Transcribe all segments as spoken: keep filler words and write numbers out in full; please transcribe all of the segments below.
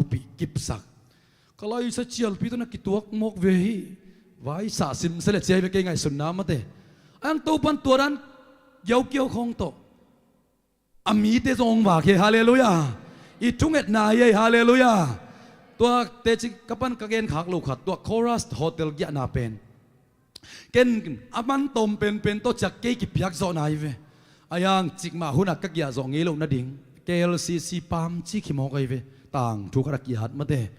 pih kipsak. Ka laisa cialpi tawh na kituak mawk ve hi. Vai sah simse le ciai ve kei ngaihsutna mate. Ang Topan tua dan giaukiau khawng tawh a mite zong hong vak hi ei, halleluiah. I thungetna hi ei, halleluiah. Tua teci ka pan ka gen khak lo khat, tua Coral Hotel giahna pen ken a man tawm penpen tawh ciak kei kipiak zawhna hi ve. A yang cikmah hunah ka giah zawh ngei loh nading K L C C pam ci khimawk ahi ve. Tangthu khat a kiat mate.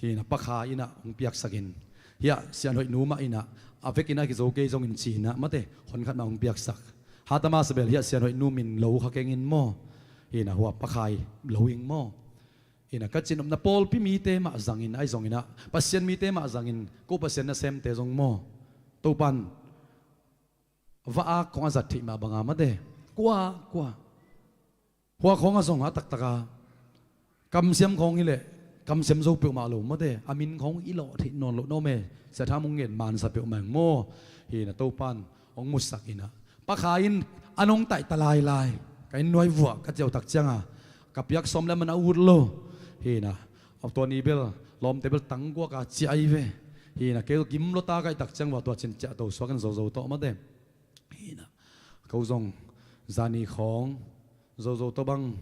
Hi inah Pa Khai inah hong piaksakin, hiah Sianhoih nu mah inah a vekin a kizo kei zongin ci inah mate, hon khat mah hong piaksak. Hatama Sabel hiah Sianhoih nu min lo kha kengin maw. Hi inah hua Pa Khai lo ing maw. Hi inah ka cinopna pawlpi mite mah zangin ahi zongin ah, Pasian mite mah zangin ko Pasian nasemte zong maw. Topan va-ak khawng a zat theih mah banga mate. Kua, kua. Hua khawng a zong a taktaka kamsiam khawng hi leh kamsiam zo peuhmah lo mate. A min khawng i lawh theih nawn loh nawm e. Sia Tham hong ngen mansa peuhmah eng maw. Hi inah Topan hong musak inah Pa Khai in a nong taih ta lailai. Ka inn nuai vuah ka ciautak cianga ka piak sawm le man a ut lo. Hi inah a tua ni bel lawmte bel tangguaka ciah ahi ve. Hi inah kei gim lawta ka hih tak ciang vua tua cin ciahto suak in Zozo tawh mate. Hi inah ko zong zani khawng Zozo tawh bang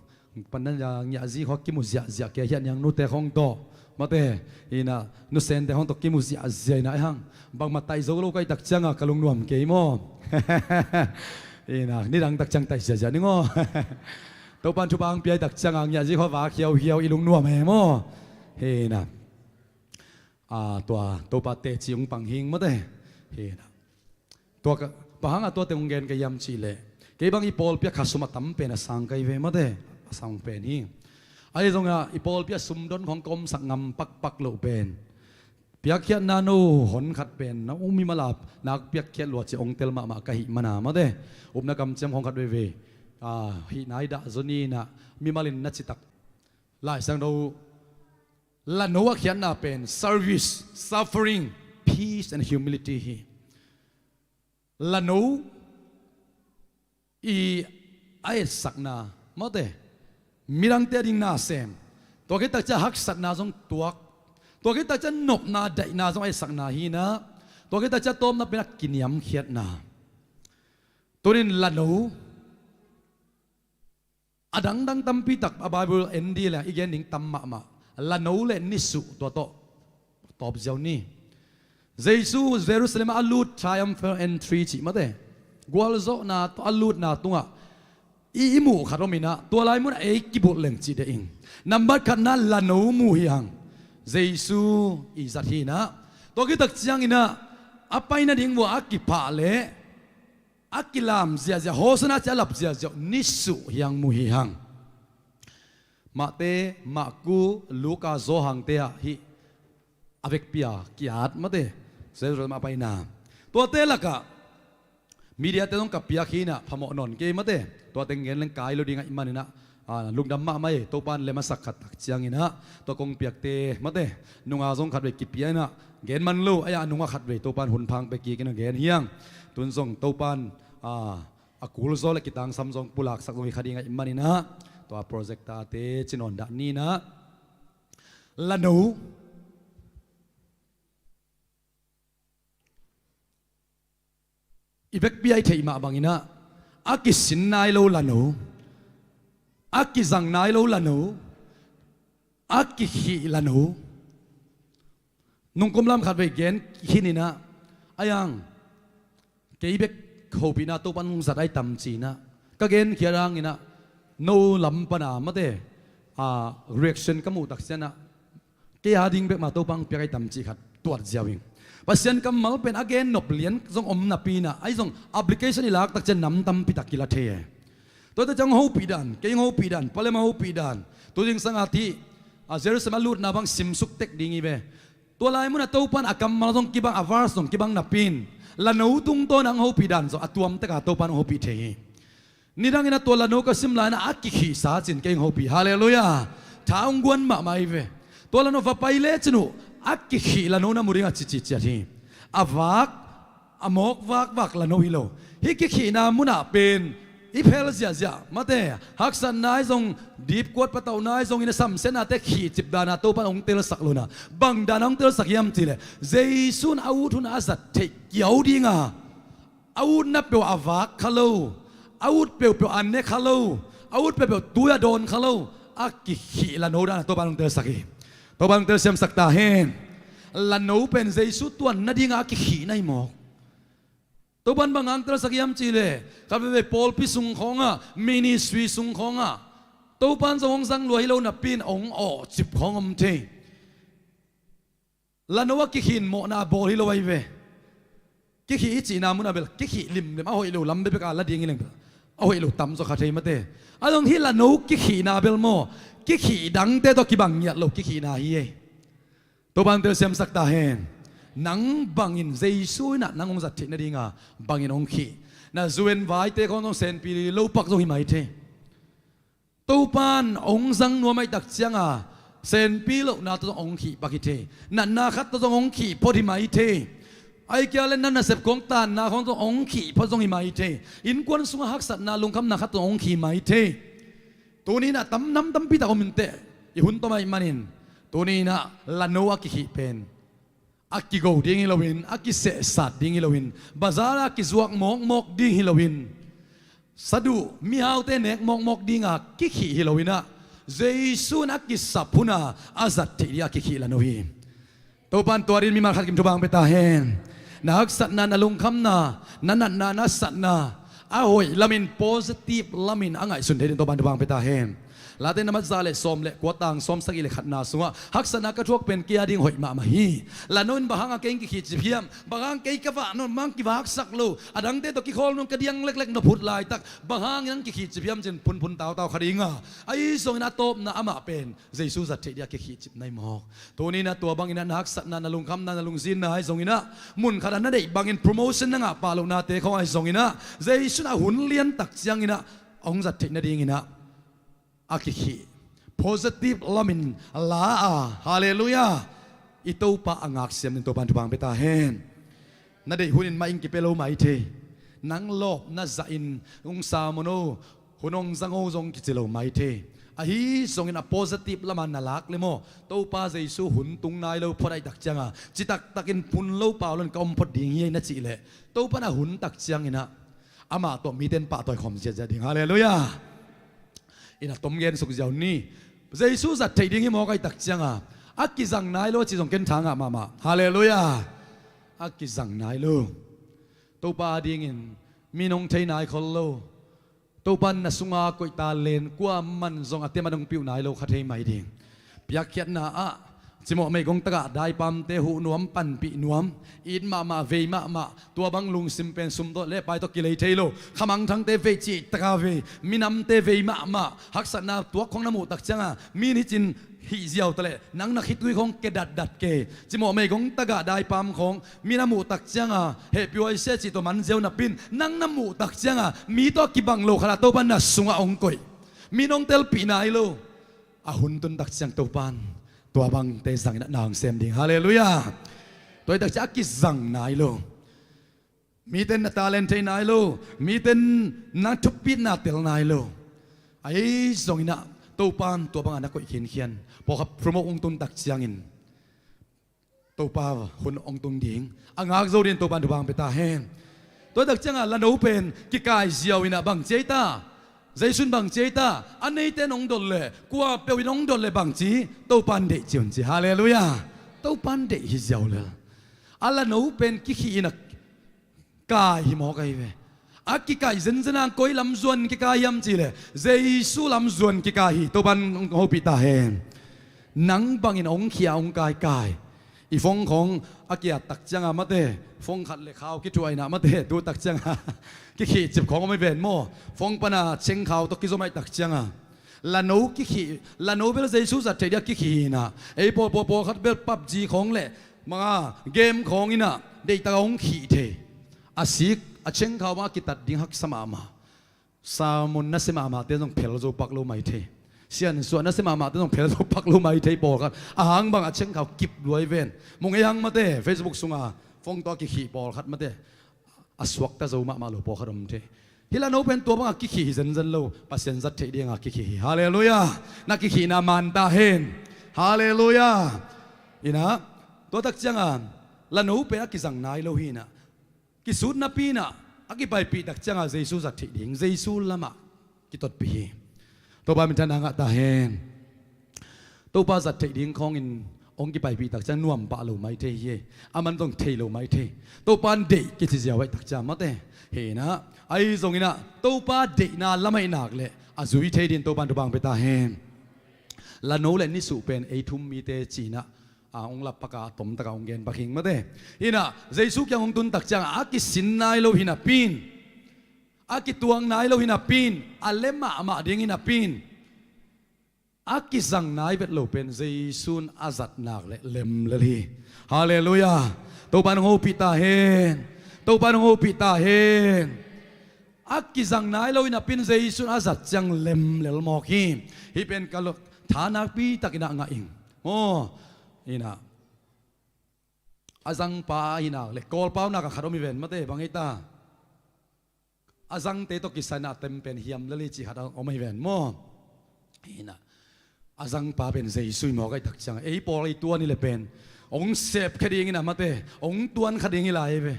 pandan ya ngiahzi khawng kimu ziahziah kei hiah niang nute khawng tawh mate. Hi inah nusente khawng tawh kimu ziahziah inah ei hang bangmah taih zo lo ka hih tak cianga ka lungnuam kei maw. Hi inah nidang tak ciang taih ziahziah ning aw. Topan thupha hong pia hih tak cianga ngiahzi khawng vak hiauhiau i lungnuam e maw. Hi inah a, tua Topa teci hong pang hing mate. Hi inah tua ka, bang hanga tua teng hong gen ka hiam cih leh kei bang i pawlpi ah kha sum a tam pen a sang ka hi ve mate. A sang pen hi. Ahi zongah i pawlpi ah sumdon khawng ka omsak ngam pakpak loh pen piakkhiatna no hon khat pen na umi malap nak piakkhiat lua ci hong tel mahmah ka hih mana mate. Upna kamciam khawng khat veve a, hih nai dah zaw ni inah mimal in na citak Lai Siangtho lano a khiatna pen service, suffering, peace and humility hi. Lano i a etsakna mate, midangte a ding nasem, tua khit tak ciah haksatna zong tuak, tua khit tak ciah nopna daihna zong a etsakna hi inah, tua khit tak ciah tawpna pen a kiniamkhiatna. Tunin lano a dangdang tampi tak a Bible en dih le i gen ding tam mahmah. Lano le nisuh tua tawh tawp ziau ni. Jesu Jerusalem ah a lut, triumphal entry cih mate, gualzawhna tawh a lutna tungah i, i muh khat om inah tua lai munah ei kibulh leng cih deh ing. Nambat khatna lano mu hi hang. Jesu i zat hi inah tua khit tak ciang inah a pai nading vua a kiphah leh a kilam ziahziah, Hosanna ci a lap ziahziah nisuh hi hang mu hi hang. Mate, Marku, Luka, Johan te ah hih a vekpi a kiat mate, Jerusalem a paina. Tuate lakah media te zong ka piak hi inah phamawh nawn kei mate. Tua teng gen leng kai lo ding ahih man inah a, lungdam mahmah ei. Topan lem a sak khat tak ciang inah tua kong piakte mate, nunga zong khat vei kipia inah gen man lo, a ya nunga khat vei Topan hun phang pia kik inah gen hi hang. Tun zong Topan a, a kulzaw le kitangsam zong pulaksak zong hi kha ding ahih man inah tua projector te cinawn dah ni inah lano i vekpi a i theih mah bang inah a kisin nai lo lano, a kizang nai lo lano, a kikhih lano. Nungkum lam khat vei gen khin inah a yang kei bek hopihna Topan hong zat ahi tam ci inah ka genkhiat hang inah no lam pana mate a, reaction ka muh tak ciang ah kei a ding bek mah Topa hong piak ahi tam cih khat tuat ziau ing. Pasian kammal pen a gen nop lian zong om napi inah ahi zong application i lak tak ciang nam tampi tak kila thei e. Tua tak ciang hong hopih dan, kei hong hopih dan, palem a hopih dan, tu zingsang a ti a, Jerusalem a lutna bang simsuk tek ding hi ve. Tua lai munah Topan a kammal zong kibang, a verse zong kibang napi in lano tungtawn a hong hopih dan zong a tuam tek a Topan hong hopih thei hi. Nidang inah tua lano ka sim lai inah a kikhihsa cin kei hong hopih. Halleluiah. Tha hong guan mahmah hi ve. Tua lano va pai lecin uh a kikhih lano na mu ding a cici ciat hi. A vak, a mawk vakvak lano hi lo. Hih kikhihna munah pen i phel ziahziah mate, haksatna ahi zong, dipkuat patauhna ahi zongin a samsiatnate khihcip dana Topan hong telsak lo na. Bang dana hong telsak hiam cihleh, Jesu in a ut hun a zat theih kiau dinga, a utna peuh a vak kha lo, a ut peuhpeuh a ne kha lo, a ut peuhpeuh tui a dawn kha lo, a kikhih lano dana Topan hong telsak hi. Topan hong telsiamsak ta hen. Lano pen Jesu tuan nadinga a kikhihna hi mawk. Topan bang hang telsak hiam cihleh, ka veve pawlpi sung khawngah, ministry sung khawngah, Topan zong hong zang lua hi lo napi-in hong awhcip khawng om thei. Lano a kikhih in mawhna a bawl hi lo ahi ve. Kikhih i cihna munah bel kikhih limlim, a hoih lo lam bekbek a la ding hi leng bel a hoih lo tamzaw kha thei mate. A zong hih lano kikhihna bel maw, kikhih dangte tawh kibang ngiat lo kikhihna hi ei. Topan telsiamsak ta hen. Nang bangin Jesu in ah nang hong zat theih nadinga bangin hong khih? Na zu en vaite khawng zong senpi lo pak zong hi mai thei. Topan hong zang nuam ahih tak cianga senpi lohna tawh zong hong khih pak hi thei. Natna khat tawh zong hong khih phot hi mai thei. Ahih kei leh na nasep khawng, tanna khawng tawh zong hong khih phot zong hi mai thei. Innkuan sungah haksatna, lungkhamna khat tawh zong hong khih mai thei. Tuni-in ah tam, nam tampi tak om inteh, i hun tom ahih manin. Tuni-in ah lano a kikhih pen a kigo ding hi loin, a kisehsat ding hi loin, bazar a kizuak mawkmawk ding hi loin, saduh mihaute nek mawkmawk dinga kikhih hi loin ah, Jesu in a kisap huna a zat theih ding a kikhih lano hi. Topan tua dingin mimal khat kim thupha hong pia ta hen. Na haksatna, na lungkhamna, na natna, na satna a hoih lamin, positive lamin a ngaihsun thei dingin Topan thupha hong pia ta hen. Late nambat za le sawm le kua, tang sawmsagih le khatna sungah, haksatna ka thuak pen kei a ding hoih mahmah hi. Lano in bang hanga kei hong kikhihcip hiam? Bang hanga kei ka vak nawn, bang hanga kivaksak lo? A dangte tawh kikhawl nawn ka diang leklek, na phut laitak bang hangin hong kikhihcip hiam ci-in phunphun tautau kha dinga, ahi zongin a tawpna amah pen Jesu zat theih ding a kikhihcipna hi mawk. Tuni-in ah tua bangin ah na haksatna, na lungkhamna, na lungzinna ahi zongin ah, mun khatah na deih bangin promotion na ngah pah lohnate khawng ahi zongin ah, Jesu in a hun lian tak ciangin ah hong zat theih nadingin ah a kikhih, positive lamin la a, halleluiah, i Topa a ngaksiam dingin Topan thupha hong pia ta hen. Na deih hunin mah in kipia lo mai thei. Nang lawpna zahin hong sam un o, hun hong zang o zong kici lo mai thei. Ahi zongin a positive lama na lak leh maw, Topa Jesu hun tung nai lo phot ahih tak cianga, citaktakin phun lo pau lo-in ka om phot ding hi ei na cih leh, Topa in a hun tak ciangin ah amah tawh mite in pahtawi khawm ziahziah ding. Halleluiah. In a tom gen suk ziau ni. Jesu zat theih ding hi mawk ahih tak cianga, a kizang nai lo a cih zong ken tha ngah mahmah. Halleluiah. A kizang nai lo. Topa a dingin mi in hong thei nai khol lo. Topa in na sunga koih ta len, kuaman zong a teman hong piuh nai lo kha thei mai ding. Piakkhiatna ah, cimawh meigong tagah daipamte huh nuam, panpih nuam, it mahmah, vei mahmah, tua bang lungsim pen sum tawh leh pai tawh kilei thei lo. Khamangthangte vei, cih taka vei, minamte vei mahmah, haksatna tuak khawng na muh tak cianga, mi in hih cin hih ziau ta leh, nang na khitui khawng ke datdat kei. Cimawh meigong tagah daipam khawng mi na muh tak cianga hehpih huai sia cih tawh man ziau napi-in, nang na muh tak cianga mi tawh kibang lo khatah Topa in na sungah hong koih. Mi in hong telpih nai lo. A hun tun tak ciang Topa in tua bangte zangin ah na hong sem ding. Halleluiah. Tua ahih tak ciang a kizang nai lo. Mite in na talent thei nai lo. Mite in na thupitna tel nai lo. Ahi zongin ah Topa in tua banga na koih khinkhian, pawlkhat promote hong tun tak ciangin Topa hun hong tung ding, a ngak zo dingin Topa in thupha hong pia ta hen. Tua tak cianga lano pen kikai ziau in ah bangci ei ta? Jesu in bangci ei ta? A neite in hong dot leh, kuapeuh in hong dot leh bangci? Topa in deih ci un ci. Halleluiah. Topa in deih hi ziau lel. A lano pen kikhih in a kai hi mawk ahi ve. A kikai zenzen hang koi lam zuan kikai hiam cihleh, Jesu lam zuan kikai hi. Topa in hong hopih ta hen. Nang bangin hong khia hong kaikai. I phone khawng a kiat tak cianga mate, phone khat le khau kithuah in ah mate, tu tak cianga kikhihcip khawng om hi ven maw. Phone pana cheng khau tawh kizom ahih tak cianga lano kikhih, lano bel Jesu zat theih ding a kikhih hi in ah, ei pawlpawl pawlkhat bel PUBG khawng le manga game khawng in ah deihtak a hong khih thei. A sik a cheng khau bang a kitat ding haksa mahmah. Sermon nasia mahmahte zong phel zo pak lo mai thei. Siansuah nasia mahmahte zong phel zo pak lo mai thei pawlkhat. A hang bang a cheng khau kip lua hi ven. Mu ngei hang mate, Facebook sunga phone tawh a kikhih pawlkhat mate, a suakta zo mahmah lo pawlkhat om thei. Hih lano pen tua bangah kikhih hi zenzen lo, Pasian zat theih dinga kikhih hi. Halleluiah. Na kikhihna man ta hen. Halleluiah. Inah, tua tak cianga lano pen a kizang nai lo hi inah, kisut napi inah a kipaipih tak cianga Jesu zat theih ding, Jesu lamah kitotpih hi. Topa minthanna ngah ta hen. Topa zat theih ding khawngin hong kipaipih tak ciang nuam pah lo mai thei hi. A man zong thei lo mai thei. Topa in deih kici ziau aih tak ciang mate. Hi inah, ahi zong inah Topa deihna lam aih nak le a zui thei din Topa in thupha hong pia ta hen. Lano le nisuh pen ei thum mite ci inah, a, hong lap pak a, a tom taka hong gen pak hing mate. Hi inah, Jesu kiang hong tun tak ciang a kisin nai lo hi napi in, a kituak nai lo hi napi in, a lem mahmah ding hi napi in, a kizang nai vet lo pen Jesu in a zat nak le lem lel hi. Halleluiah. Topa in hong hopih ta hen. Topa in hong hopih ta hen. A kizang nai lo hi napi in Jesu in a zat ciang lem lel mawk hi. Hih pen ka lo, tha nakpi tak inah ngah ing. Maw, inah, a zangpa ahi nak le Kawlpau nak a khat om hi ven mate, bang hi ta. A zangte tawh kisai inah tem pen hiam lel hi ci khat om hi ven maw. Hi inah, a zangpa pen Jesu hi mawk aih tak ciang, ei pawl ei tuan hi le pen hong sep kha ding inah mate, hong tuan kha ding hi lai ve.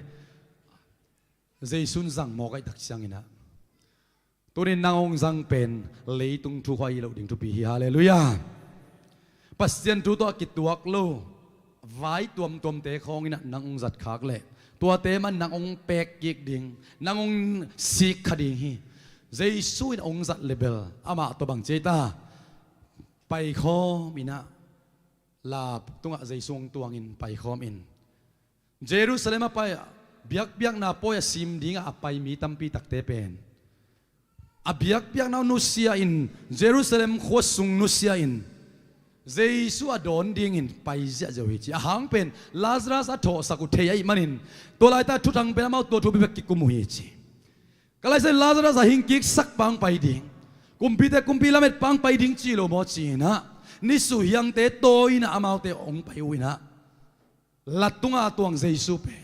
Jesu in zang mawk aih tak ciang inah, tuni in nang hong zang pen leitung thu khua hi loh ding thupi hi. Halleluiah. Pasian thu tawh a kituak lo vai tuamtuamte khawng inah nang hong zat khak le tuate mah in nang hong pek kik ding, nang hong sik kha ding hi. Jesu in hong zat le bel amah tawh bang ci ei ta, paikhawm inah, la tungah Jesu hong tuangin paikhawm in, Jerusalem a pai, biakpiakna pawi a sim dingah a pai mi tampi takte pen a biakpiakna uh nusia in, Jerusalem khua sung nusia in, Jesu a dawn dingin pai ziahziah uh hi ci. A hang pen Lazarus a thawhsak uh thei ahih manin, tua laita thuthang pen amau tua thupi bek kikum uh hi ci. Ka laisa in Lazarus a hingkiksak pang pai ding, kumpite kumpi lamet pang pai ding ci lo maw ci inah, nisuh hiangte tawi inah amaute hong pai uh inah, la tunga tuang Jesu pen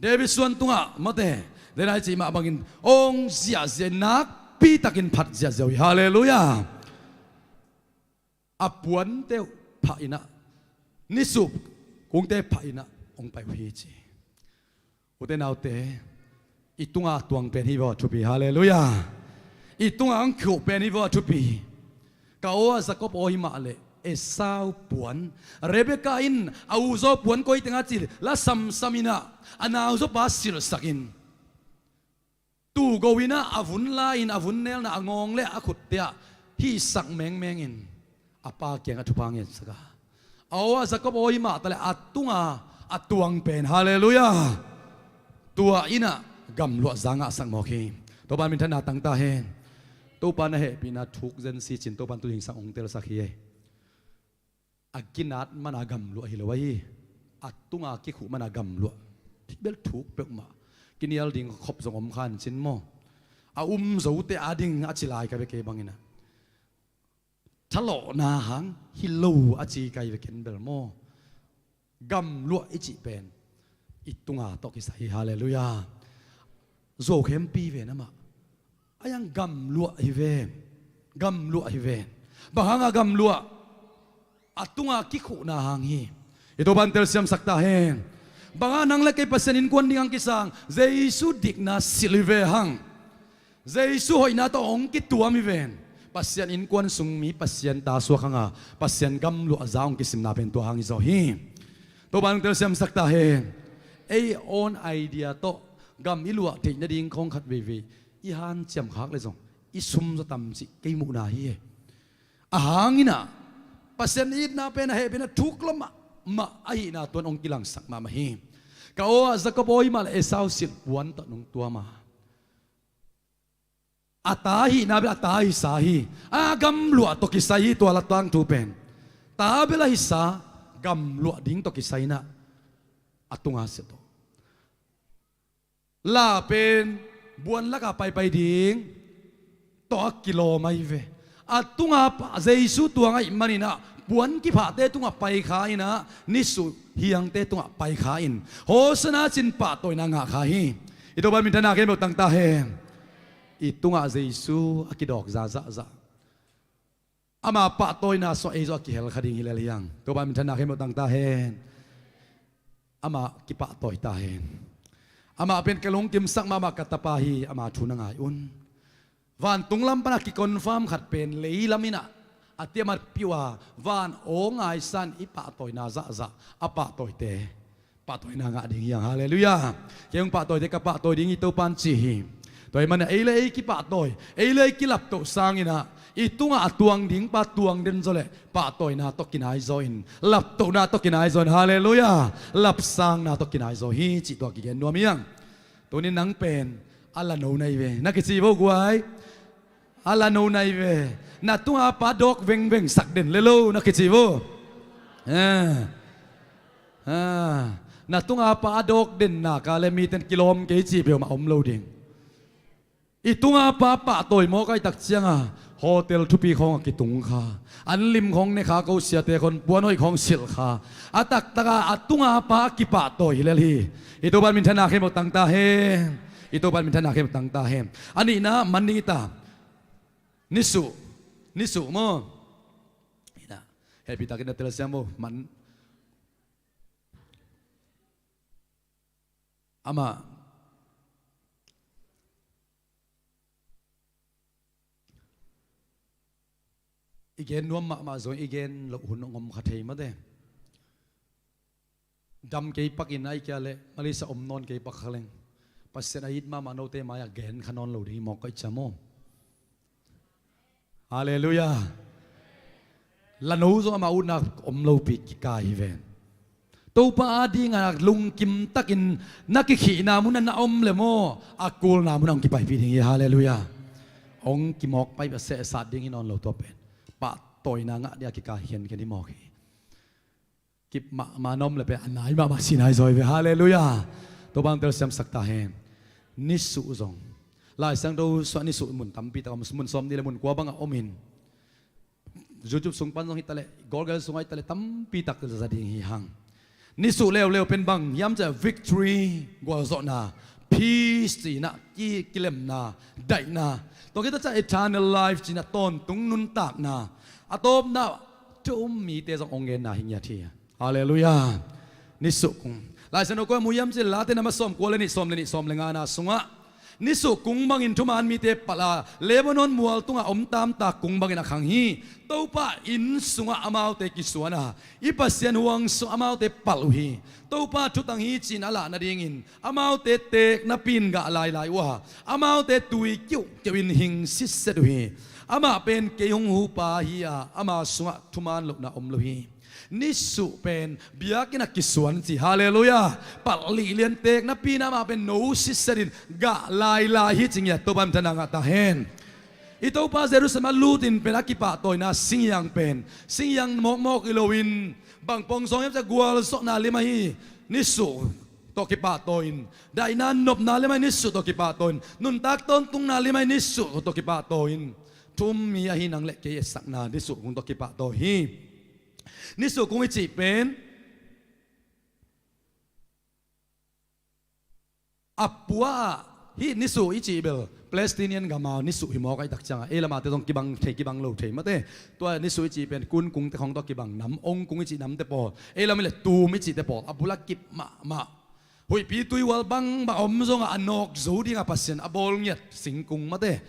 David suan tungah mate, denai cih mah bangin hong ziahziah, nakpi takin phat ziahziah uh hi. Halleluiah. A puante uh phah inah, nisuh kungte phah inah hong pai uh hi ci. Ute naute, i tunga tuang pen hi vaw a thupi. Halleluiah. I tunga hong khuh pen hi vaw a thupi. Ka aw a Jacob aw hi mah le Esau puan, Rebekah in a uzaw puan koi tengah ci la samsam inah a nauzaw pa silhsak in, tugo inah a vun la in a vun nelna a ngawng le a khutte ah hihsak mengmeng in a pa kiangah thupha ngetsak a, aw a Jacob aw hi mah ta le a tunga a tuang pen, halleluiah, tua inah gamluah za ngahsak mawk hi. Topa in minthanna tang ta hen. Topa na hehpihna thuk zen si cin Topa in tu zingsang hong telsak hi ei. A kinat mana gamluah hi lo ahi. A tunga kikhuh mana gamluah. Bel thuk peuhmah. Kinial ding khop zong om khan cin maw. A um zote a ding a ci lai ka bia kei bang inah, thalawhna hang hi lo a ci kai ve ken bel maw. Gamluah i cih pen i tunga tawh kisai hi. Halleluiah. Zuau khempi ven amah. A yang gamluah hi ven. Gamluah hi ven. Bang hanga gamluah? A tunga kikhuhna hang hi. I Topa in telsiamsak ta hen. Banga nang le kei Pasian innkuan ding hang kisang Jesu dikna silh hi ve hang. Jesu hoihna tawh hong kituam hi ven. Pasian innkuan sung mi Pasian ta suak hanga Pasian gamluah za hong kisimna pen tua hang hi zaw hi. Topa in telsiamsak ta hen. Ei own idea tawh gam i luah theih nading khawng khat veivei i hanciam khak le zong i sum zaw tam cih kei muhna hi. A hang inah Pasian itna pen a hehpihna thuk lo mahmah ahihna tuan hong kilangsak mahmah hi. Ka aw a Jacob aw hi mah le Esau silh puan tawh nong tuam a, a ta hihna bel a ta hisa hi. A gamluah tawh kisai hi tua la tangthu pen. Ta bel a hisa, gamluah ding tawh kisai inah a tunga sia tawh. La pen buan laka paipai ding tawh a kilawm ahi ve. A tunga pa Jesu tuang ahih maninah puan kiphahte tungah paikha inah nisuh hiangte tungah paikha in Hosanna cin pahtawina ngahkha hi. I Topa minthanna kei mawh tangta hen. i tungah Jesu a kidawk zahzahzah. Ama pahtawina sungah ei zong a kihel kha ding hi lel hi hang. Topa minthanna khempeuh tang ta hen. Ama kipahtawi ta hen. Amah pen ka lungkimsak mahmah ka tapa hi, ama thu na ngai un. Vantung lam pana kiconfirm khat pen leilam inah a tiamat piuh a van aw ngaisan i pahtawina zahzah a pahtawite pahtawina ngah ding hi hang. Halleluiah. Kei hong pahtawi te ka pahtawi ding hi Topan ci hi. Tua hi mana ei le ei kipahtawi, ei le ei kilaptoh sanginah i tungah a tuang ding pa tuang den zaw leh pahtawina tawh kinai zaw in, laptohna tawh kinai zaw in. Halleluiah. Lapsangna tawh kinai zaw hi cih tua kigen nuam hi hang. Tunin nang pen a lano nai ve na kici vo guai. A lano nai ve. Na tunga pa dawk vengveng sak den le lo na kici vo. Eh. Ah. Na tunga pa a dawk den nak a le miten kilawm kei ci peuhmah om lo ding. I tunga pa pahtawi mawk ahih tak cianga hotel thupi khawng a kitung kha, an lim khawng ne kha, ko siate khawng puan hoih khawng silh kha, a taktaka a tunga pa a kipahtawi hi lel hi. I Topan minthanna khempeuh tang ta hen. I Topan minthanna khempeuh tang ta hen. A nihna man ding hi ta. Nisuh. Nisuh maw? Hehpihtakin na telsiam maw? Man. Amah i gen nuam mahmah zong i gen loh hun hong om kha thei mate. Dam kei pakin a i kia le Malaysia om nawn kei pak kha leng Pasian a it mahmah note mai-ah gen kha nawn lo ding hi mawk ka i ciam aw. Halleluiah. Lano zong ama utna om lopi kikai hi ven. Topa adinga lungkim takin na kikhihna munah na om le maw, a kulna munah hong kipaipih ding hi. Halleluiah. Hong kimawk paipih a sehsat ding hi nawn lo tua pen. Pahtawina ngah dia kikai khiankhian hi mawk hi. Kip mahmah na om le pen a nai mahmah si nai zawi ve. Halleluiah. Topa hong telsiamsak ta hen. Nisuh zong Lai Siangtho sungah nisuh mun tampi tak om, mun sawm nih le mun kua bangah om in. YouTube sung pan zong hi taleh, Google sungah hi taleh tampi tak za ding hi hang. Nisuh leuleu pen bang hiam ciah victory, gualzawhna, peace cinah ki, kilemna, daihna. Tua khit tawh ciah eternal life cinah tawntung nuntakna. A tawpna thu um mite zong hong genna hi ngiat hi. Halleluiah. Nisuh kung. Lai Siangtho kua mu hiam ciah Late na ma sawm kua le nih, sawm le nih, sawm le ngana sungah nisuh kung bangin thuman mite palh a, Lebanon mual tungah om tamtak kung bangin a khang hi. Topa inn sungah amaute kisuan a, i Pasian huang sungah amaute palh uh hi. Topa thutang hi cin a lah nadingin amaute teek napi in gah lailai uh a, amaute tui kiuhkeuh in hing sitset uh hi. Amah pen kei hong hupa hi a, ama sungah thuman lohna om lo hi. Nisuh pen biakinn a kisuan ci. Halleluiah. Palh lih lian teek napi in amah pen no sitset in gah lailai hi ci ngiat Topa minthanna ngah ta hen. I Topa Jerusalem a lutin pen a kipahtawina singhiang pen, singhiang mawkmawk hi loin bang pawng sawng hiam ciah gualzawhna lim ahi nisuh tawh kipahtawi in, daihna nopna lim ahi nisuh tawh kipahtawi in, nuntak tawntungna lim ahi nisuh tawh kipahtawi in, thu um mi ahi nang le kei etsakna nisuh kung tawh kipahtawi hi. Nisuh kung i cih pen a pua ah hih nisuh i cih bel Palestinian gama nisuh hi mawk ahih tak cianga ei lamate zong kibang thei kibang lo thei mate. Tua nisuh i cih pen kun kungte khawng tawh kibang nam, ong kung i cih namte pawl, ei lam i le tum i cihte pawl a bul a kip mahmah. Huihpi tuihual bangbang a om zongah a nawk zo dingah Pasian a bawl ngiat singkung mate.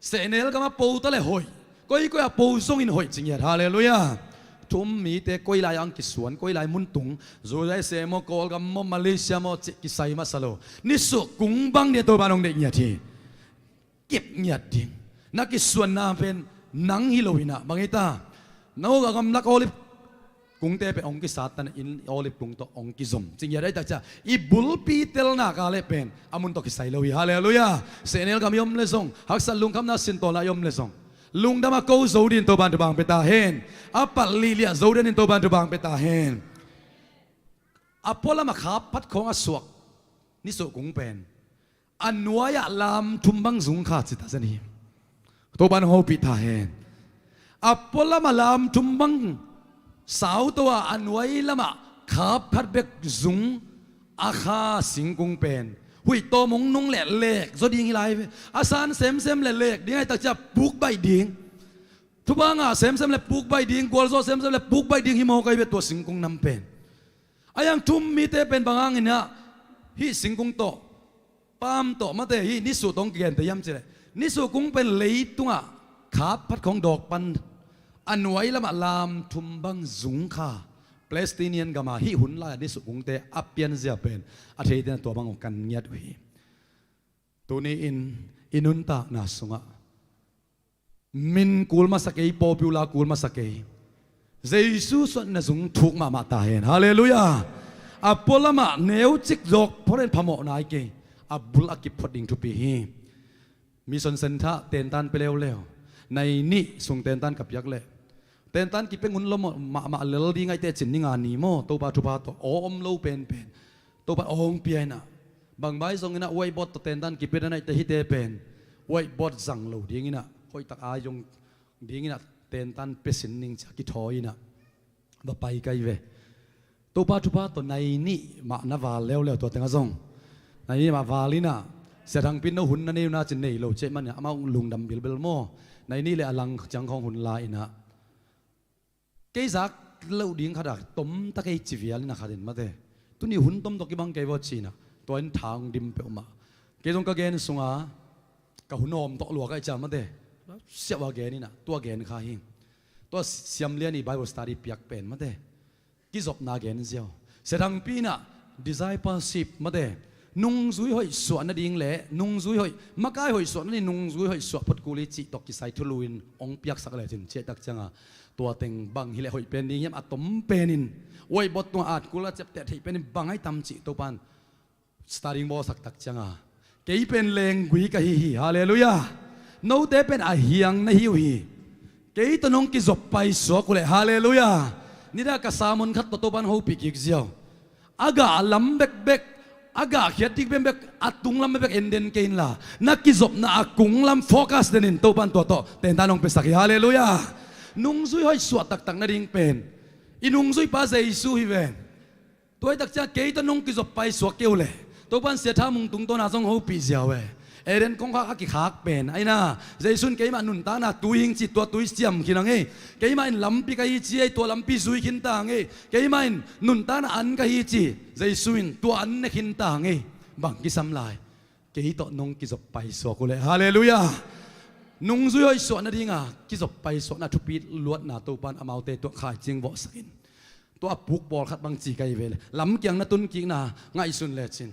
Sehnel gam a po ta le hoih, koikoi a po zongin hoih ci ngiat. Halleluiah. Thu um mite koi lai ang kisuan, koi lai mun tung, U S A maw, Kawlgam maw, Malaysia maw cih kisai masa lo. Nisuh kung bang dia Topa nong deih ngiat hi. Kip ngiat ding. Na kisuanna pen nang hi lo inah bang hi ta. Na hawh a gamlak olive kungte pen hong kisat tan in olive kung tawh hong kizom ci ngiat ahih tak ciah i bulpi telna ka le pen a mun tawh kisai lo hi. Halleluiah. Sehnel gam i om le zong, haksat lungkhamna sintawlna i om le zong, lungdam a ko zo dingin Topan thupha pia ta hen. A palh lihliah zo dingin Topan thupha pia ta hen. A pualam a khap phat khawng a suak nisuh kung pen a nuai-ah lamthum bang zung kha ci ta zen hi. Topan hong hopih ta hen. A pualam a lamthum bang sauto a, a nuai lamah khap khat bek zung a kha singkung pen Huih tawm hong nung leh lek zaw ding hi lai ve. A san semsem leh lek ding, a hi takciang puk baih ding. Thupha ngah semsem leh puk baih ding, gualzawh semsem leh puk baih ding hi mawk ahi ve tua singkung nam pen. A hi hang thum mite pen bang hangin ah hih singkung tawh, palm tawh, mate, hih nisuh tawh hong kigente hiam cih leh, nisuh kung pen leitungah khat phat khawng dawk pan a nuai lamah lam thum bang zung kha. Palestinian gam ah hih hun lai-ah nisuh kungte a pianzia pen a theite in ah tua bang uh kan ngiat uh hi. Tuni-in i nuntakna sungah min kul masa kei, popular kul masa kei, Jesu suahna zung thuk mahmah ta hen. Halleluiah. A pualamah neucik zawk phot in phamawh nai kei. A bul a kip phot ding thupi hi. Mission Centre tentan pia leuleu. Nai nih sung tentan ka piak leh, tentan kipia ngun lo maw, mahmah lel ding ahih teh cin ni nga ni maw, Topa thupha tawh aw om lo penpen Topa aw hong pia in ah. Bangmah zongin ah whiteboard tawh tentan kipia dan ahih teh hihte pen whiteboard zang lo dingin ah, hoihtak a zong dingin ah tentan pia sin ning ci-a kithawi in ah va pai ka hi ve. Topa thupha tawh nai nih mah na val leuleu tua tengah zong. Nai nih mah val in ah, Sia Thangpi in no hun na nei uh na cin nei lo ci ahih manin ah amau lungdam bilbel maw. Nai nih leh a lang ciang khawng hun la in ah, kei zak loh ding khat ah tom ta kei ci vial in ah khat in, mate, tuni hun tom tawh kibang kei vaw ci in ah, tua in tha hong dim peuhmah. Kei zong ka gen sunga ka hun hawm tawh lua ka hih ciang, mate, siauh a gen in ah tua gen kha hi. Tua Siam Lian i Bible study piak pen, mate, kizopna gen ziau. Sia Thangpi in ah discipleship, mate, nungzui hoih suah nading leh nungzui hoih, makai hoih suah nading, nungzui hoih suah phot kul hi cih tawh kisai thulu in hong piaksak lecin, ci ahih takciang a, tua teng bang hileh hoih pen ding hiam, a tom penin whiteboard tungah at kul a ciapteh theih penin bang ahi tam cih Topa in study bawlsak takciang a, kei pen lenggui ka hi hi. Halleluiah. Note pen a hiang na hi uh hi. Kei tawh nong kizop paisuak uh leh, halleluiah, nidang ka sermon khat tawh Topa in hong hopih kik ziau. A gah lam bekbek, a gah khiat dik bekbek, a tung lam bekbek en den kei inla, na kizopna a kung lam focus den in, Topa in tua tawh tentan hong piasak hi. Halleluiah. Nungzui hoih suah taktak nading pen i nungzuipa Jesu hi ven. Tua ahih takciang kei tawh nong kizop paisuak kei uh leh, Topa in Sia Tha Mung tungtawna zong hopih ziau e. Eden kongkhak a kikhak pen, aina, Jesu in keimah nuntakna tui hing ci, tua tui siam khin hang ei. Keimah in lampi ka hi ci ei, tua lampi zui khin ta hang ei. Keimah in nuntakna an ka hi ci, Jesu in tua an ne khin ta hang ei. Bang kisam lai? Kei tawh nong kizop paisuak uh leh, halleluiah, nungzui hoih suah nadinga kizop paisuakna thupi luatna Topa in amaute tuah khaicing vawhsak in. Tua a puk pawlkhat bang ci ka hi ve leh, lamkiang na tunkikna ngaihsun lecin,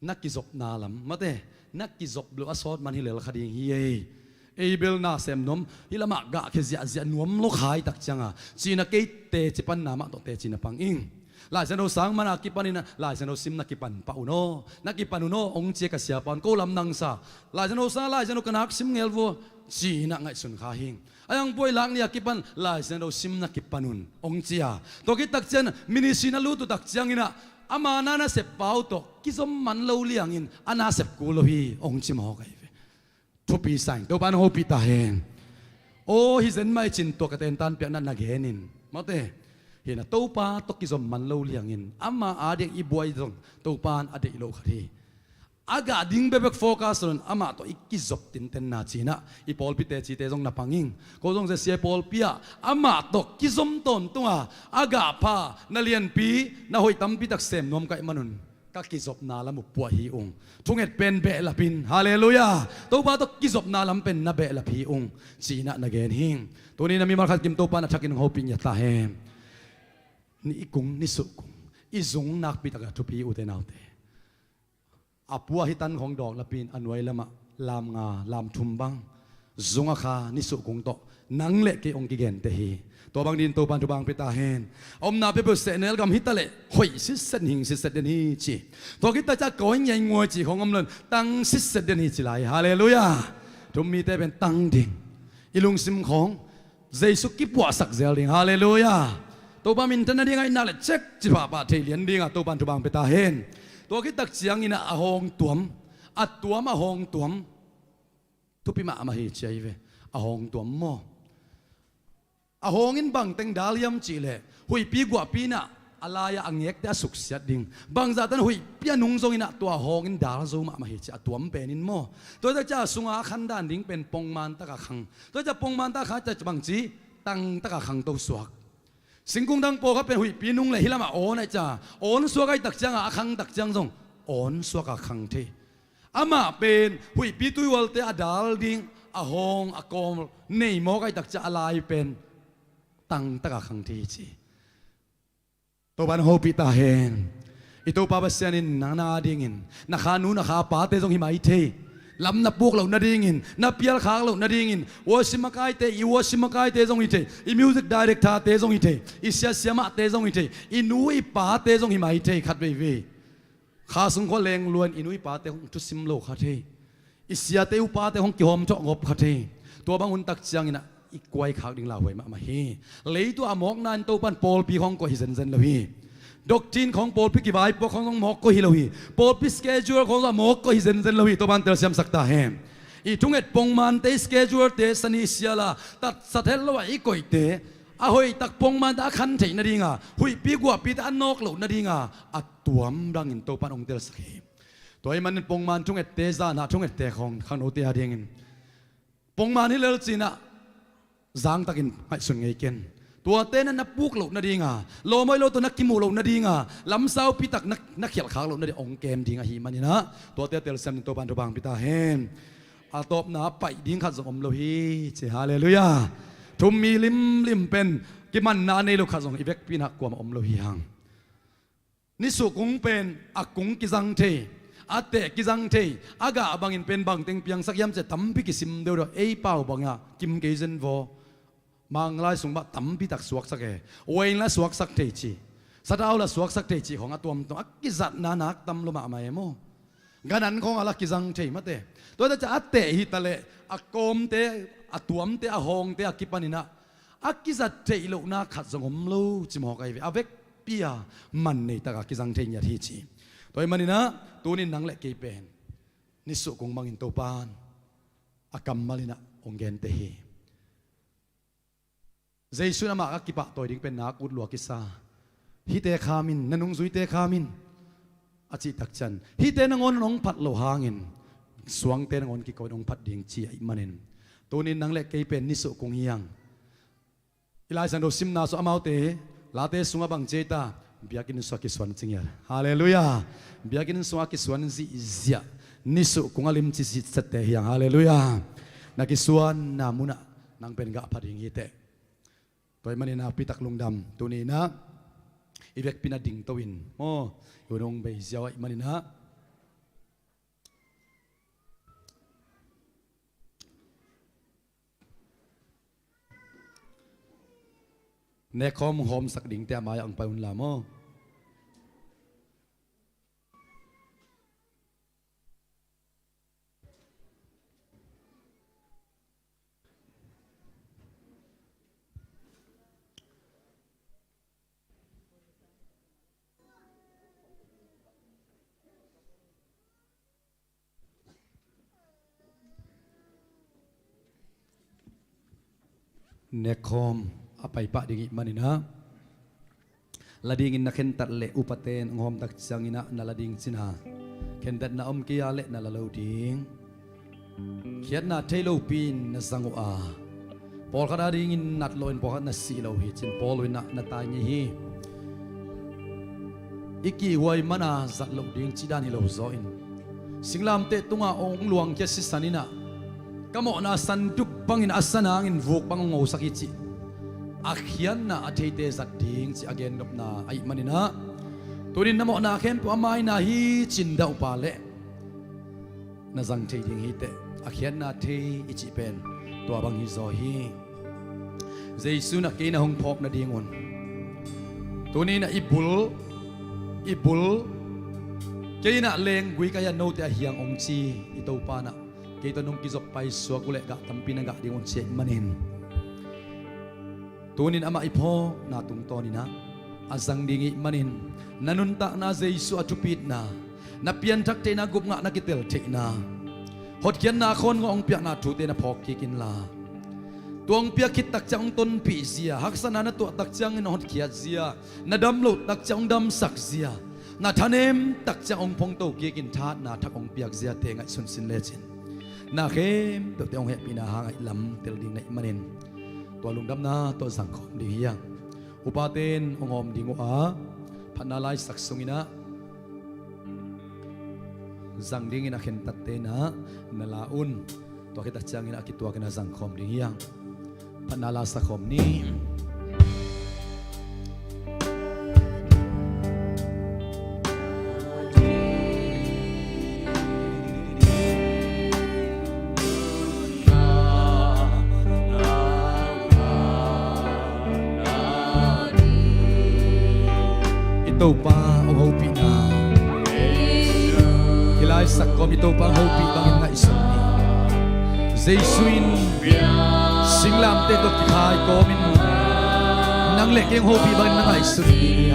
na kizopna lam, mate, na kizop loh a sawt man hi lel kha ding hi ei. Abel na sem nuam, hih lamah gahkhia ziahziah nuam lo kha ahih takcianga, ci-in ah kei teci panna mah tawh teci na pang ing. Lai Siangtho sang man a kipanin ah Lai Siangtho sim na kipan pah un aw, na kipan un aw, hong ci a ka siapa un, ko lamdang sa. Lai Siangtho sang, Lai Siangtho ka nak sim ngel vua, ci-in ah ngaihsun kha hing. A hi hang buai lak ni a kipan Lai Siangtho sim na kipan un, hong ci a. Tua khit takciang ministry na lut uh takciangin ah ama na nasep pa uh tawh kizom man lo liangin a nasep kul lo hi, hong ci mawk ahi ve. Thupi sa ing, Topa in hong hopih ta hen. Aw, hi zen mah hi cin tua ka tentan piakna na genin, mate, hi na, Topa tawh kizom man lo liangin ama a diak i buai zong Topa in a deih loh khat hi. A gah ding bekbek focus lo-in amah tawh i kizop tintenna ci-in ah i pawlpi tecite zong na pang ing. Ko zong zia sia pawlpi ah amah tawh kizom tawntunga a gah pha, na lianpi, na hoih tampi tak sem nuam ka hih manun ka kizopna lam uh puah hi ung. Thunget pen behlap in, halleluiah, Topa tawh kizopna lam pen na behlap hi ung, ci-in ah na gen hing. Tuni-in ah mimal khat kim Topa in a thakin hong hopih ngiat ta hen. Ni i kung, nisuh kung, i zung nakpi takah thupi, ute naute. A pua hi tan khawng dawk lapi-in a nuai lamah lam nga, lam thum bang zung a kha nisuh kung tawh nang le kei hong kigente hi. Tua bang dingin Topa in thupha hong pia ta hen. A omna peuhpeuh sehnel gam hi ta leh hoih sitset, hing sitset den hi ci. Tua khit takciang a kawi ngiainguai cih khawng om lo-in tang sitset den hi ci lai. Halleluiah. Thu-um mite pen tang ding, i lungsim khawng Jesu kipuahsak zel ding. Halleluiah. Topa minthanna ding ahih nak leh cek ci pahpah thei lian dinga Topa in thupha hong pia ta hen. Tua khit takciangin ah a hawng tuam, a tuam a hawng tuam thupi mahmah hi ci ahi ve. A hawng tuam maw? A hawng in bang teng dal hiam cih leh huihpi guahpi in ah a lai-ah a ngekte a suksiat ding. Bangzah tan huihpi a nung zongin ah tua hawngin dal zo mahmah hi ci a tuam penin maw. Tua hi tak ciang a sunga a khan dan ding pen pongman taka khang. Tua hi tak ciang pongman taka khang tak ciang bangci tang taka khang to suak. Singkung dang pawlkhat pen huihpi nung le hi lamah awn ahi ciang, awn suak ahi tak ciangah a khang tak ciang zong awn suaka khang thei. Amah pen huihpi tuihualte a dal ding, a hawng, a kawm nei mawk ahi tak ciang a lai pen tang taka khang thei hi ci. Topa'n hong hopih ta hen. I Topa Pasian in nang na dingin, na kha nu na kha pate zong hi mai thei. Lam na puk loh nadingin, na pialkhak loh nadingin, worship makaite, i worship makaite zong hi thei, i music director-te zong hi thei, i sia siamahte zong hi thei, i nu i pate zong hi mai thei khat veivei. Kha sung khua leng luan i nu i pate hong thusim lo kha thei. I siate upate hong kihawm thawh ngop kha thei. Tua bang hun tak ciangin ah i kuai khak ding lauhuai mahmah hi. Leitung a mawkna in Topa'n pawlpi khawng koih hi zenzen lo hi. Doctrine khawng pawlpi kivaipuak khawng zong mawk koih hi lo hi. Pawlpi schedule khawng zong a mawk koih hi zenzen lo hi. Topa'n telsiamsak ta hen. I thunget pongmante schedule-te sani siala tatsat het lo a i koihte a hoihtak pongmante a khan theih nadinga, huihpi guahpite a nawk loh nadinga a tuam dangin Topa'n hong telsak hi. Tua ahih manin pongman thungette, zan a thungette khawng khangnote a dingin pongman hi lel ci-in ah zangtakin ngaihsun ngei ken. Tuate na na puk loh nadinga, lawm hoih lo tawh na kimuh loh nadinga, lamsaupi tak na, na khialh khak loh nading hong kem ding ahih manin ah tuate a telsiam dingin Topa'n thupha hong pia ta hen. A tawpna paih ding khat zong om lo hi ci. Halleluiah. Thummi limlim pen kimanna a nei lo khat zong i vekpi-in ah kuamah om lo hi hang. Nisuh kung pen a kung kizang thei, a teh kizang thei, a gah bangin pen bangteng piangsak hiam ci-a tampi kisim deuhdeuh, ei pau bangah kim kei zen vaw. Manglai sung mah tampi tak suaksak e, uain la suaksak thei ci, satau la suaksak thei ci khawng a tuamtuam a kizatna nak tam lua mahmah e maw. Ganan khawng a la kizang thei mate. Tua ta ciang a teh hi ta leh a kawmte, a tuamte, a hawngte a kipanin ah a kizat theih lohna khat zong om lo ci mawk ahi ve. A vekpi-a man nei taka kizang thei ngiat hi ci. Tua ahih manin ah tuni-in nang le kei pen nisuh kung bangin Topa'n a kammal in ah hong gente hi. Jesu in amah ka kipahtawi ding pen nak ut lua kisa. Hihte kham in, na nungzuite kham in, a cih tak ciang hihte nangawn hong phat loh hangin suangte nangawn kiko in hong phat ding ci ahih manin tuni-in nang le kei pen nisuh kung hi hang. I Lai Siangtho simna sung amaute late sungah bang ci ei ta, biakinn sungah kisuan ci ngiat. Halleluiah. Biakinn sungah kisuan zihziah, nisuh kung a limci zihziahte hi hang. Halleluiah. Na kisuanna munah nang pen gah pha ding hi teh. Tua ahih manin ah nakpi tak lungdam. Tuni-in ah i vekpi-in ah dingto in maw, i hun hong bei ziau ahih manin ah nekkhawm hong hawmsak dingte a mai-ah hong pai un la maw. Nekkhawm a paipah ding ahih manin ah la dingin na khentat leh upate in hong hawm tak ciangin ah na la ding cin a, khentatna om kei a leh na la lo ding. Khiatna thei lopi-in na zang uh a, pawlkhat a dingin nat loin pawlkhat na sih lo hi cin Paul in ah na tai ngei hi. I kihhuai mana zat loh ding cih dan hi lo zaw in, singlamteh tungah hong luangkhia sisan in ah ka mawhna sandup bangin a sa nangin vuk bang hong hosak hi cih a khiatna a theite zat ding cih a gennopna ahih manin ah tuni-in na mawhna khempeuh a mai-na hi cin dah uh pah leh na zang thei ding hi teh. A khiatna thei i cih pen tua bang hi zaw hi. Jesu in ah kei na hong phawk nadingun tuni-in ah i bul, i bul, kei in ah lenggui ka hi a, note a hiang hong ci i Topa in ah kei tawh nong kizop paisuak uh leh gah tampi na gah ding un ci ahih manin tuni-in amah i phawkna tungtawnin ah a zang ding ahih manin na nuntakna Jesu a thupitna, na pianthak theihna, gupna, na kitel theihna, hotkhiatna khawngaw hong piakna thute na phawk kik inla, Tua hong piak khit tak ciang hong tonpih zia, haksatna na tuah tak ciangin hong hotkhiat zia, na dam loh tak ciang hong damsak zia, na thanem tak ciang hong phongto kikin thahatna thak hong piak ziate ngaihsun sin lecin, na khempeuhte hong hehpihna hang a i lam tel ding na hih manin, tua lungdamna tawh zangkhawm ding hi hang. Upate in hong hawm ding uh a, phatna laisak sungin ah zang dingin a khentatte in ah na la un. Tua khit tak ciangin a kituakin a zangkhawm ding hi hang. Phatna la sakhawm ni. I Topa hong hopihna, hih lai sak kawm i Topa hong hopih bangin ngaihsun ni. Jesu in singlamteh tawh kikhai kawmin nang le kei hong hopih bangin na ngaihsun ni.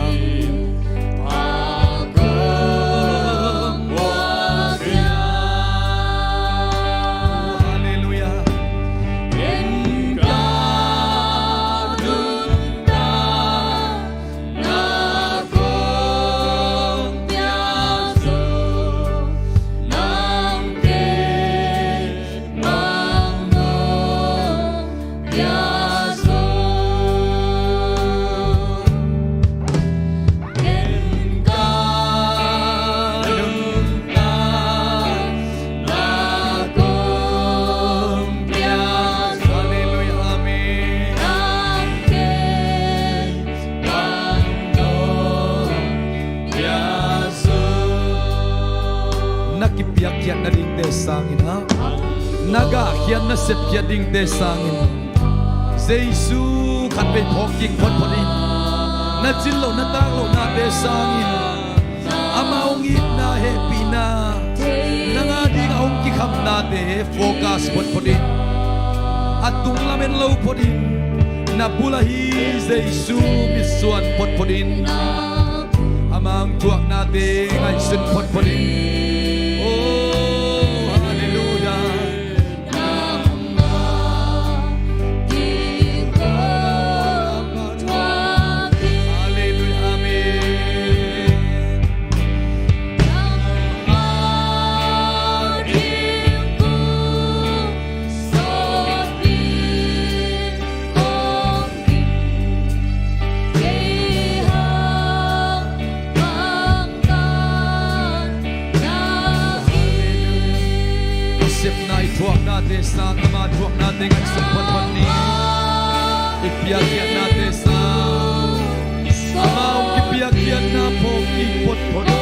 Halleluiah. Na kipiakkhiat nadingte sangin ah, na gahkhiat na sepkhiat dingte sangin Jesu khatvei phawk kik photphot in. Na cin loh na taak lohnate sangin ama hong itna hehpihna nang ading a hong kikhamnate focus photphot in. A tunglam en lo phot in. Na bul ahi Jesu mitsuan photphot in. Ama hong thuaknate ngaihsun photphot in. Oh, halleluiah. Halleluiah, amen. Sepna i thuaknate sang ama thuaknate ngaihsun photphot ni. I piakkhiatnate sang ama hong kipiakkhiatna phawk kik photphot ni.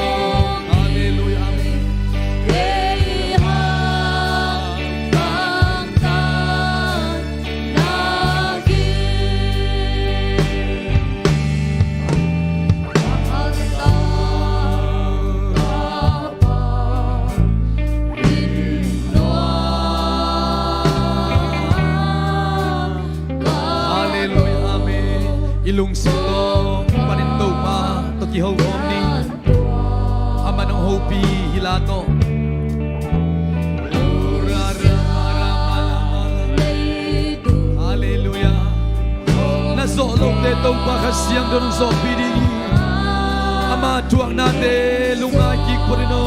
Halleluiah, amen. Halleluiah, amen. I lungsim tawh panin Topa tawh kiho khawm ni. Aman hong hopih hi la tawh. Halleluiah. Na zawh lote Topa Kha Siangtho in hong zawhpih ding hi. Ama thuaknate lungngai kik phot in aw.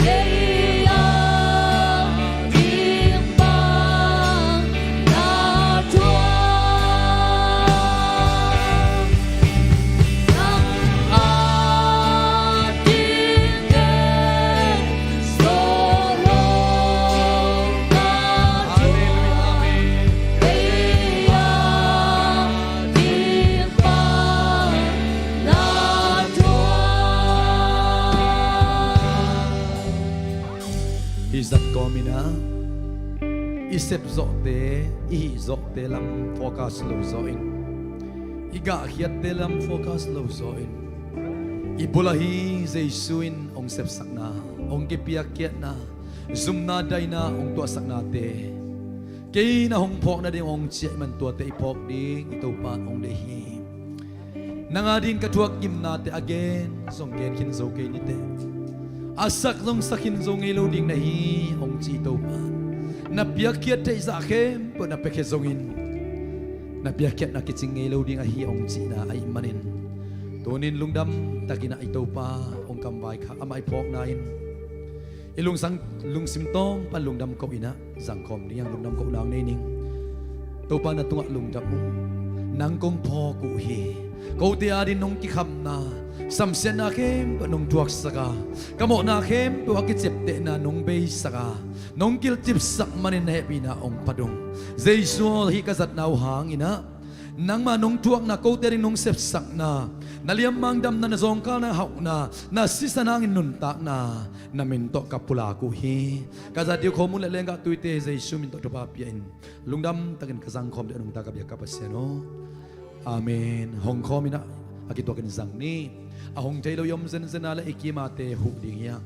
Kei a ding bang na thuak. Nang a ding gen zo lo na thuak. Kei a ding bang na thuak. Hih zat kawmin ah i sep zawhte, i hih zawhte lam focus lo zawhin, i gahkhiatte lam focus lo zawhin, i bul ahi Jesu in hong sepsakna, hong kipiakkhiatna, zumna daina hong tuahsaknate kei na hong phawk nading hong ciah man tuate i phawk ding i Topa hong deih hi. Nang a ding ka thuak gimnate a gen zong gen khin zo kei niteh, a sak zong sak khin zo ngei lo ding na hi hong ci i Topa. Na piakkhiat theih zah khempeuh na piakhia zongin na piakkhiatna kicing ngei lo ding ahi hong cihna ahih manin, tunin lungdam takin ah i Topa hong kamvai kha amah i phawkna in i lungsang, lungsim tawng pan lungdam koh in ah zangkhawm ding a, lungdam koh nang nei ning. Topa na tungah lungdam uh. Nang kong phawk uh hi. Kote ading nong kikhamna, samsiatna khempeuh nong thuaksak a, ka mawhna khempeuh a kiciaptehna nong beisak a, nong kilcipsak manin na hehpihna hong phat ung. Jesu aw, hih ka zatna uh hangin ah nangmah nong thuakna, kote ading nong sepsakna, na liammang damna, na zawngkalna hauhna, na sisan hangin nuntakna, na min tawh ka pulak uh hi. Ka zat ding uh khawm uh leh lenggah tuite Jesu min tawh thupha pia in lungdam takin ka zangkhawm ding a, nungta ka biak ka Pasian aw. Amen. Hong khawm in ah a kituakin zang ni. A hong thei lo i om zenzen a leh i kimate huh ding hi a.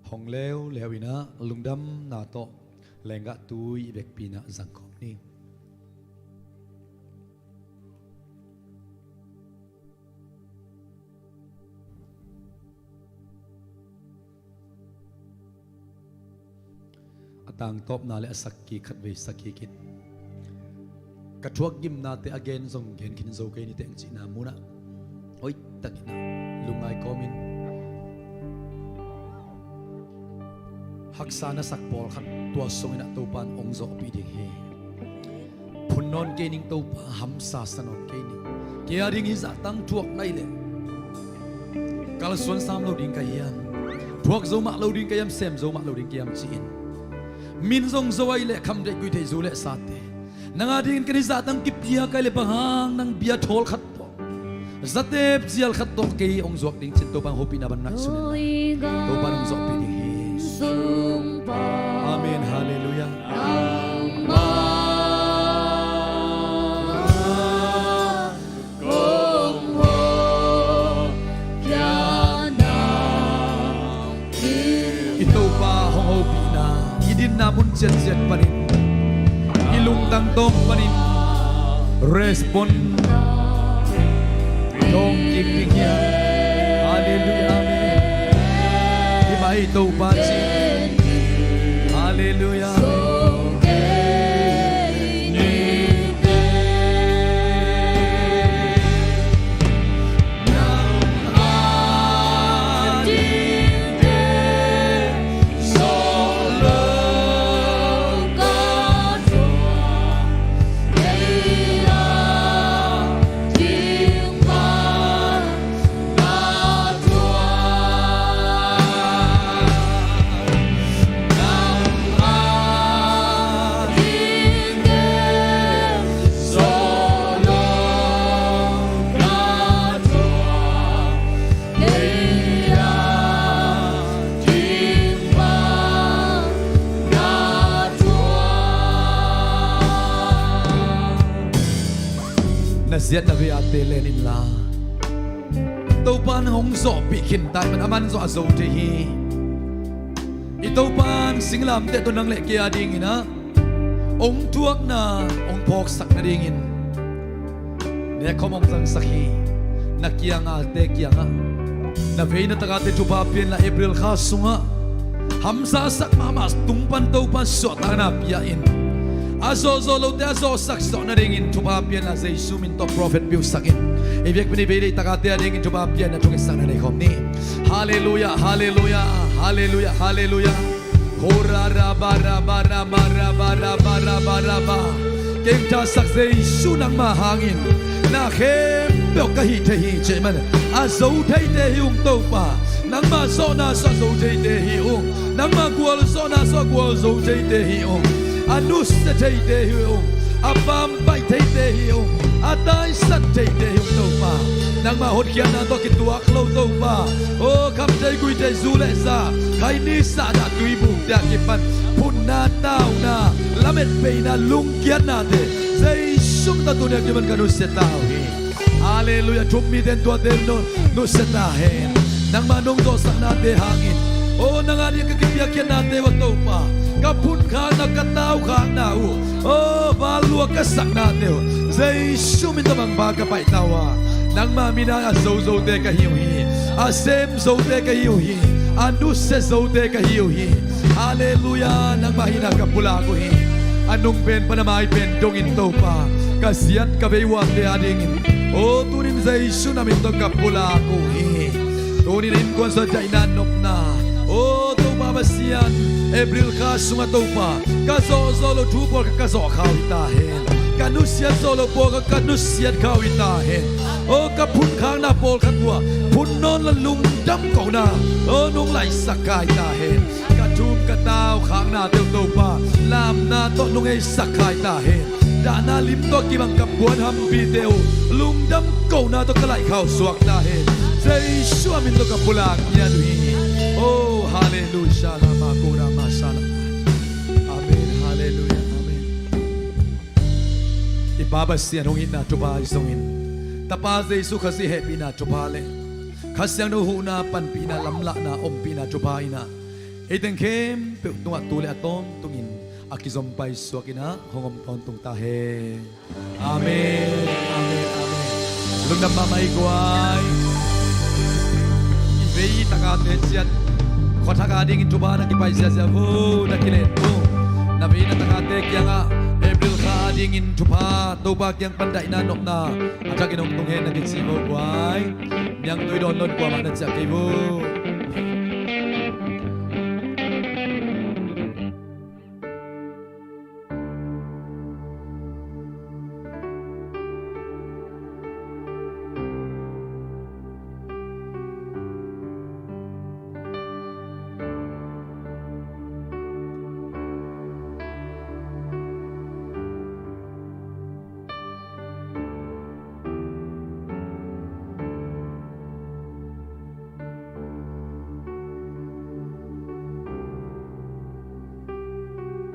Hong leuleu in ah lungdamna tawh lenggah tui i vekpi in ah zangkhawm ni. A tangtawpna le a sak kik khatvei sak kik in, ka thuak gimnate a gen zong gen khin zo kei niteh cihna munah hoih takin ah lungngai kawmin haksa na sak pawlkhat tua sungin ah Topan hong zawhpih ding hi. Phun nawn kei ning Topa, hamsa sa nawn kei ning. Kei a ding hih zahtang thuak nai leh kalsuan sam lo ding ka hiam? Thuak zo mah lo ding ka hiam? Sem zo mah lo ding ka hiam? Ci-in min zong zo ai leh kham deih guih theih zu le sate, nang a dingin kan hih zahtang kipiak ai leh bang hang nang bia thawl khat tawh, zatep zial khat tawh kei hong zuak ding cin Topa hong hopihna ban ngaihsun in la. Topa hong zawhpih ding hi. Amen. Halleluiah. I Topa hong hopihna i dinna mun ciatciat panin, i lungtang tawng panin respond dawng kik ding hi. Halleluiah. Amen. Hih mah i Topa ci. Halleluiah. Na ziat na vei a te len inla, Topa in hong zawhpih khinta ahih man a man zawh a zo thei hi. I Topa in singlamteh tawh nang le kei a dingin ah hong thuakna hong phawksak nadingin nekhawm hong zangsak hi. Na kiangte kiangah Na veina takate thupha pianla April kha sungah hamsa sak mahmah tung pan Topa suahtakna pia in, a zawhzawh lote a zawhsak zawh nadingin thupha pianla Jesu min tawh prophet piuhsak in. I biakpi ni vei lei takate a dingin thupha pianna thungetsak na nei khawm ni. Halleluiah, halleluiah, halleluiah, halleluiah. Hora raba raba raba raba raba raba raba. Kei thasak Jesu nangma hangin na khempeuh ka hih thei hi cih man a zo theite hi ung Topa. Nangma zawhna sua zo theite hi ung. Nangma gualzawhna sua gualzo theite hi ung. A nusia theite hi ung. A pam paih theite hi ung. A taisan theite hi ung Topa. Nangma hotkhiatna tawh kituak lo Topa. O khamthei guithei zu le za, khaini sahdah tuibukte a kipan phunna, tauna, lametbeina, lungkiatnate Jesu min tawh tuni a kipan ka nusia ta uh hi. Halleluiah. Thum mite in tuate nusia ta hen. Nangma nong zawhsaknate hangin, o nang a ding ka kipiakkhiatnate uh a Topa, ka phunkhakna, ka taukhakna uh, o valua ka saknate uh Jesu min tawh bangpha ka paihta uh a, nangma min hang a zozote ka hi uh hi. A sem zote ka hi uh hi. A nusia zote ka hi uh hi. Halleluiah. Nangma hihna ka pulak uh hi. A nung pen pan a mai pen dongin Topa, ka ziat ka vei uate a dingin, o tunin Jesu na min tawh ka pulak uh hi. Tunin innkuan sua daihna nopna, o Topa Pasian, April kha sungah Topa, ka zawhzawh loh thu pawlkhat ka zawh kha uh hi ta hen. Ka nusiat zawh loh pawlkhat ka nusiat kha uh hi ta hen. O ka phunkhakna pawlkhat uh ah phun nawn lo lungdam kohna, o nong laisak kha uh hi ta hen. Ka thum ka taukhaknate uh Topa, lamna tawh nong heisak kha uh hi ta hen. Dahna lim tawh kibang ka puan hampite uh lungdam kohna tawh ka laih kha uh suak ta hen. Jesu a min tawh ka pulak ngiat uh hi. O halleluiah. Shalom, akura ma shalom. Amen. Halleluiah. Amen. I Pa Pasian hong itna thupha ahi zongin, Tapa Jesu Khazih hehpihna thupha le Kha Siangtho huhna, panpihna, lamlahna, ompihna thupha in ah, ei teng khempeuh tungah tu le a tawntungin a kizom paisuak in ah hong om tawntung ta hen. Amen. Amen. Amen. Lungdam mahmah i guai. I vei i takate ciat khuathak a dingin thupha na kipai ziazia vo, na kilen vo. Na vei na takate kiangah April kha a dingin thupha Topa kiang pan daihna nopna a thakin hong tung hen na kici vo guai. Niangtui dawn lo in kuamah na ciah kei vo.